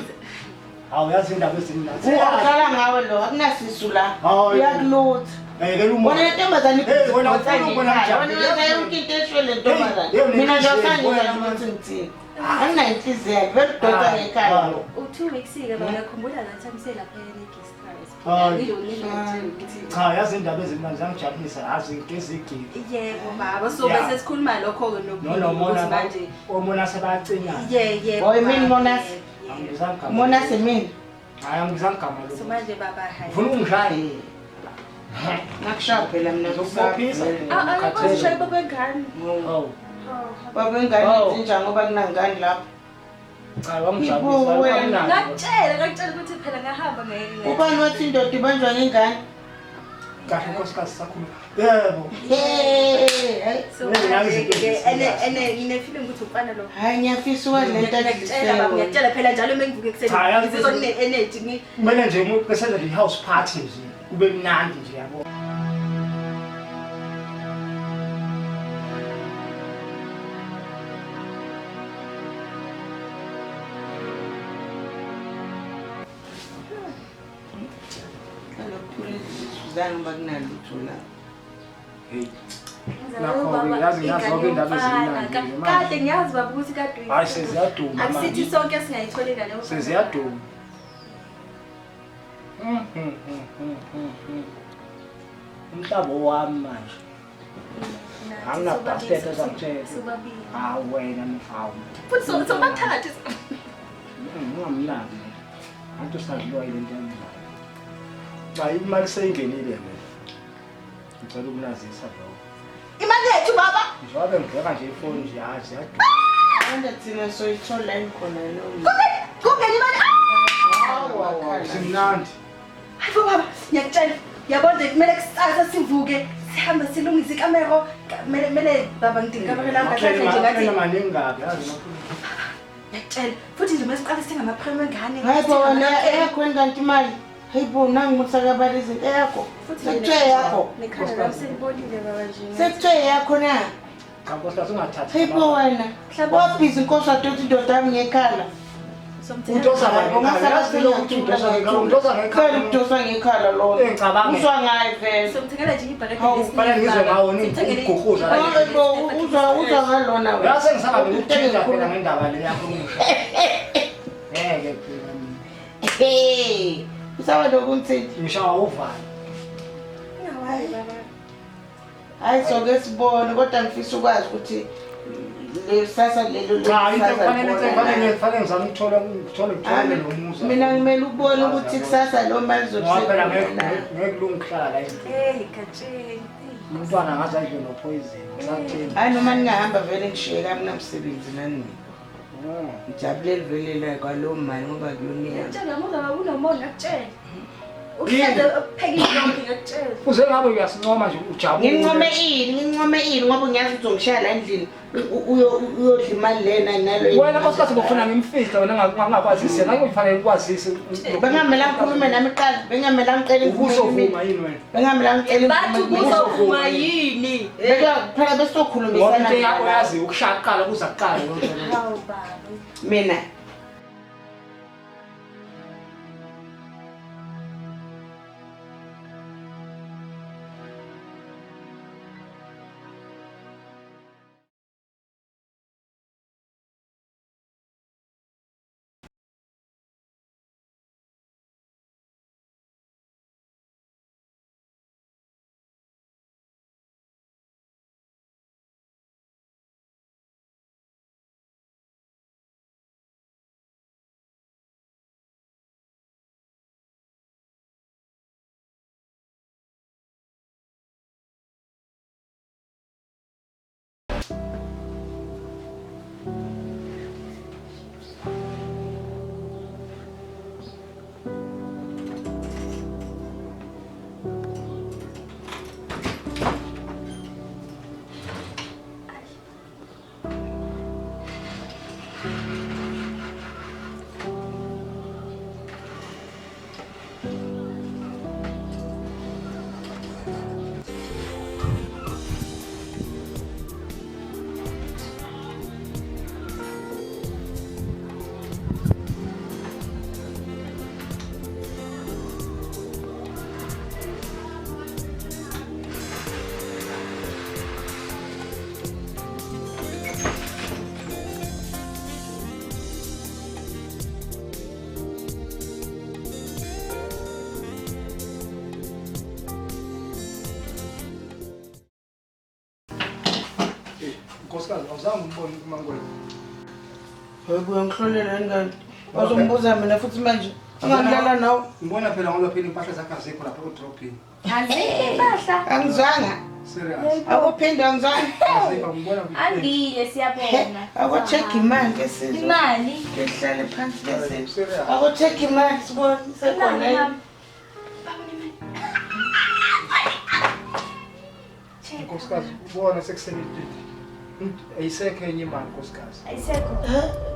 Hawu yazi indaba ezimnandi. Uqala ngawe lo akunasisu la. Hayi. Uyakulutha. Eh ke Wena le ntombazane Hey, wena ibhizi ufuna ukubona ngekhaya. kanjani? Wena wenza yonke into esho le ntombazane. Hey, Mina nje hey, awusangizwa wena- ukuthi ngithini. Anginayinhliziyo vele udonsa ngekhaya lo. U-two weeks-ke baba ngiyakhumbula that time selaphayana e-guest house. Hayi. Ngizokutshela ukuthi Cha yazi indaba ezimnandi zangijabulisa yazi ngezigidi. yebo baba so Yeah. bese sikhuluma lokho-ke No no mona ukuthi manje omona sebayacinya. ye yebo Boy, mina baba, Monasi. yebo, yebo. Angibizanga gama. Mona semina. Hayi angibizanga gama So lo. manje baba hayi Ufuna ungishaya? Ngakushaya phela mina Ngizokubophisa. Akwazi ushaya baba wengane. Hawu. Baba ingane Oh. inja ngoba kunangane lapho. Cha Ibo, wangijabulisa. wena. Kamnandi. Ngakutshela ukuthi phela ngahamba ngeke. Ubani wathi indoda ibanjwa ngengane? Kahle nkosikazi sakhuluma. Yebo. Hey, hayi. So Mina ngiyazi manje izinto ke eziserious. ene ngine-feeling ukuthi umfana lo. Hayi ngiyafisa ukwazi le nto Ngiyakutshela baba adlisewe. ngiyakutshela phela njalo uma ngivuka ekuseni Cha, yazi ngizizwa ukuthi- ngine-energy ngi Kumele nje umuntu bese nje i-house party nje kube mnandi nje yabo. Kaloku izisu zami ngoba kunalutho la. Hey. Nakho-ke yazi ngiyazi zonke indaba ezimnandi nje manje. Kade ngiyazi baba ukuthi kade Hayi seziyaduma Akusithi manje. sonke singayithola ingane yomfana. Seziyaduma. Umhlaba wami manje. Nathi Anginabhastet sobabili, ezangitshela. Sobabili. Hawu wena mfawu. Futhi sobathathu. Ungamnaki. Antu usadliwa yile nto yangizayo. Cha imali seyingenile mina. Ngicela ukunazisa lokho. Imali yethu baba. Njengoba ngibheka nje ifoni nje hayi ziyaduma. Manje thina soyithola yini khona leyo. Kungena imali. Hawu simnandi. Hayi bo baba, ngiyakutshela. Yabona nje kumele kusasa sivuke sihambe silungise ikamero. Kumele baba ngidinga ikamero lami kahle kahle nje ngathi. Makhele maningi kabi yazi makhulu. Ngiyakutshela. Futhi nje masiqale sithenga ama-prem wengane. Hayi bo wena eyakho yini kanti imali? Hayi bo nangu umuntu izinto eyakho. Futhi nje Sekuthiwe eyakho. Nekhala lami selibonile baba nje. Sekuthiwe eyakho na? Cha nkosikazi ungathathi. Hayi bo wena. Wabhizi inkosi wadoda indoda yami ngekhala. Udosa ngekhala. Yazi lokhu ukuthi udosa ngekhala. Udosa ngekhala. Vele udoswa ngekhala lona. Engicabange. Uzwa ngaye vele. Somthengela nje ibhakede Hawu, kufanele ngizwe ngawo ni ukuguquza la. Hayi bo uzwa ngalona wena. Yase ngisaba nokuthinta phela ngendaba le yakho ngisho. Ngeke phela mina. Hey, usaba nokungithi. Ngishawa uvalo. Ungawayi baba. Hayi soke sibone kodwa ngifisa ukwazi ukuthi Lesasa lelo Cha, into lekusasa kufanele libona kufanele nawe. kufanele ngizame ukuthola ngithole ngithole nomusa. Mina ngimele ukubona ukuthi kusasa lo mali Ngoba phela ngeke zokusekhona. ngeke kulunge ukuhlala la endlini. Hey, Gatsheni. Umntwana angaze adle nopoison. Ngisakuthemba. Hayi noma ningahamba vele ngishiyeka kunamsebenzi nani mina. Ngijabulele vele la kwalowo mali ngoba kuyona Ngitshela ngoba baba unomona ngakutshela. Uhleze upheka yonke ngakutshela. Uze ngabe uyasincoma nje ujabule. Ngincome ini, ngincome ini ngoba ngiyazi ukuthi uzongishaya la endlini uyodla imali lena nalo. Wena nkosikazi ngofuna ngimfihle wena ungakwazisi yena kufanele ukwazise. Bengamele ngikhulume nami kuqala, bengamele ngicele imvume kimi. Ubuzovuma yini wena? Bengamele ngicele Bathi imvume kimi. ubuzovuma yini? Beka phela Ngoba besokhulumisana. into yakho yazi ukushaya kuqala kuza kuqala. Hawu baba. Mina Nkosikazi awuzange umbone uMangwenya. Hayibo uyangihlolela yini kanti? Bazongibuza mina futhi manje. Angangilala nawe. Ngibona phela ngoba phela impahla zakhe azikho lapha edrobheni. Azikho impahla. Angizwanga. Serious. Akuphinde angizwanga. Azikho ngibona Andile siyabona. Ako-check imali ke sizwe. Imali. Ke sihlale phansi ke sizwe. Serious. Ako-check imali sibone sekhona Imali yini. mama. Baba nemali. Check. Nkosikazi ubona sekusebentile. Ayisekho enye imali nkosikazi. Ayisekho.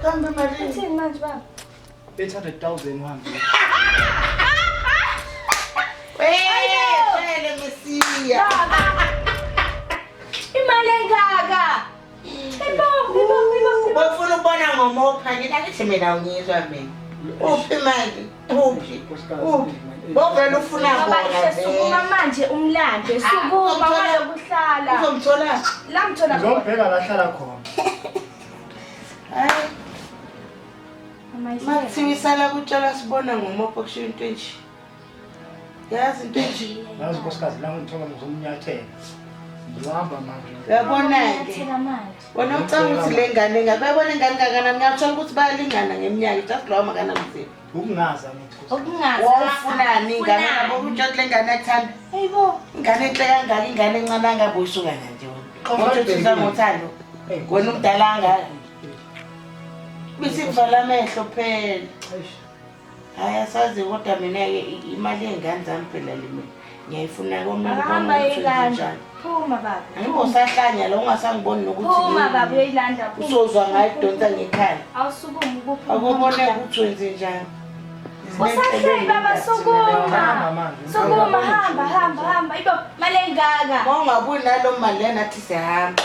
Kambe malini? Uthini manje baba? 800,000 uhambe. Wele Mesiya. Baba. Imali engaka. Ibo, ibo, ibo. Bafuna ukubona ngomopha ngithi angithi mina ungizwa mina. Uphi manje? Uphi? Uphi? Bovela ufuna Baba kona ihle sukuma vele. manje umlando. Sukuma Uzomthola- wayokuhlala. Uzomthola. La mthola khona. Ngizombheka la ahlala khona. Hayi, Mama ihle. makuthiwa isala kutshala sibona ngomopha kusho into enje. Yazi into enje. Yazi nkosikazi la ngithola ngizomnyathela. Ngihamba manje. Uyabona-ke. Nyathela manje. Wena ucanga ukuthi le ngane ingaka, uyabona ingane kangakanani? Ngiyathola ukuthi bayalingana ngeminyaka, just lowo makanamzimba. Ukungaza ngithi nkosikazi. Okungazi. Wawufunani ingane yabo utsho ukuthi le ngane yakuthanda. Hayibo. Ingane enhle kangaka, ingane encane kangaka uyisuka kanje wena. Qoma Uthi ngothando. Hey, Wena umdala kangaka. Bese kuvala amehlo phela. Eish. Hayi asazi kodwa mina-ke imali yey'ngane zami phela le mina. Ngiyayifuna komele Akahamba ubone ukuthi ayoyilanda. wenzenjani. Phuma baba. Angibe usahlanya la ungasangiboni nokuthi Phuma yini. baba uyoyilanda. Phuma. Usozwa ngayo idonsa ngekhala. Awusukume ukuphuma. Akubone ukuthi wenzenjani. Usahleli baba sukuma. Hamba manje. Sukuma hamba hamba hamba. Ibo mali engaka. Uma ungabuyi nalo mali lena nathi siyahamba.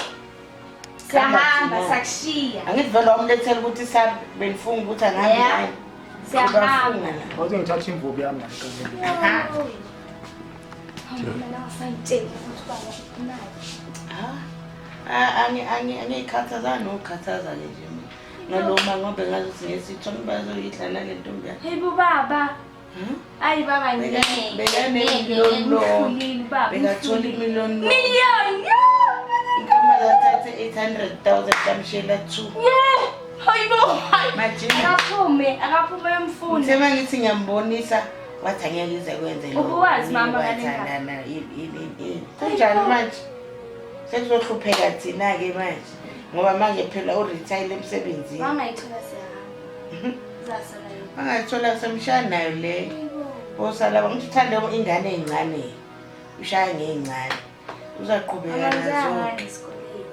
Siyahamba sakushiya. Angithi vele wamlethela ukuthi sabe benifunga ukuthi angihambi Yeah. naye. Siyahamba. Ubafunga la. Awuthi ngithathe imvubu yami la ngiqale. Mina ngisayitshela ukuthi baba imali. Ah, angiyikhathaza nokukhathaza-ke nje mina. Nalo ma ngoba ngazuthi ngesithombe bazoyidla nale ntombi yami. Hey bo baba. Ayi baba ngeke. Bekanemillion loan. Ngihlulile baba. Bekathola imillion loan. Million. Inkomazi athathe 800,000 kamshela 2. Yeah! Hayibo! Majini. Akaphume, akaphume emfuna. Ngithe mangithi ngiyambonisa wathi angeke ize kwenze lokho. Ubuwazi mama ngale ndaba? Bathandana, ini ini ini. Kunjani manje? Sekuzohlupheka thina-ke manje. Ngoba manje phela uretire emsebenzini. Wangayithola siyahamba. Zasala yona. Angayithola semshaya nayo leyo. Osala ngithi uthande ingane ey'ncane. Ushaya ngey'ncane. Uzaqhubeka Mama nazo. ngani esikoleni.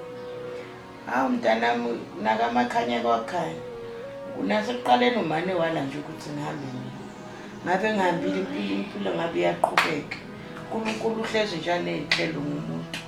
Hawu mntanami nakamakhanya kwakhanya. Nasekuqaleni umane wala nje ukuthi ngihambe mina. Ngabe ngihambile impilo impilo ngabe iyaqhubeka. uNkulunkulu uhlezi njalo ney'nhlelo ngomuntu.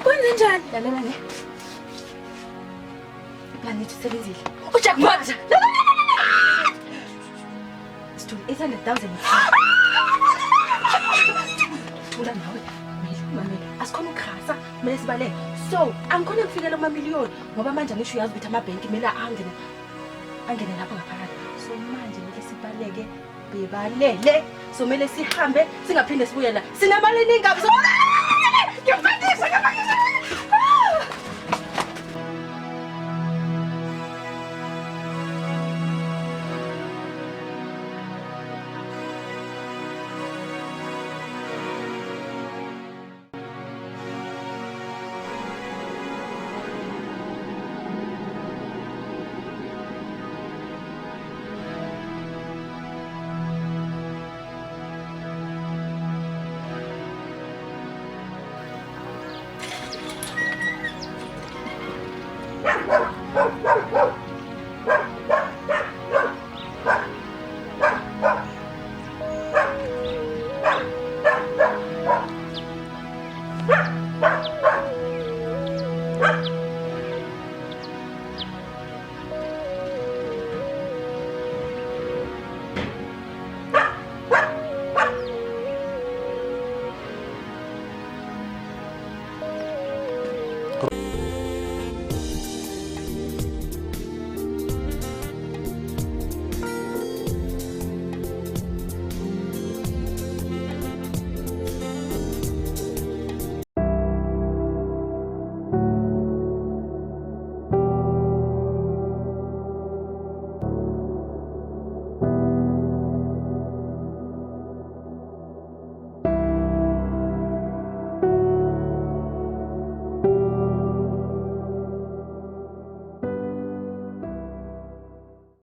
Kwenze njani? Lalela ne. Iplan yethu isebenzile. Ujackpot! Sithole 800,000. Thula nawe. Mamela, mamela. Asikhona ukukhasa, kumele sibaleke. So, angikhona ukufikela kumamiliyoni ngoba manje angisho uyazi ukuthi amabhenki kumele angene angene lapho ngaphakathi. So manje kumele sibaleke bebalele. So kumele sihambe singaphinde sibuye la. Sinemali eningi kabi. So Ngiyaphathisa, ngiyaphathisa.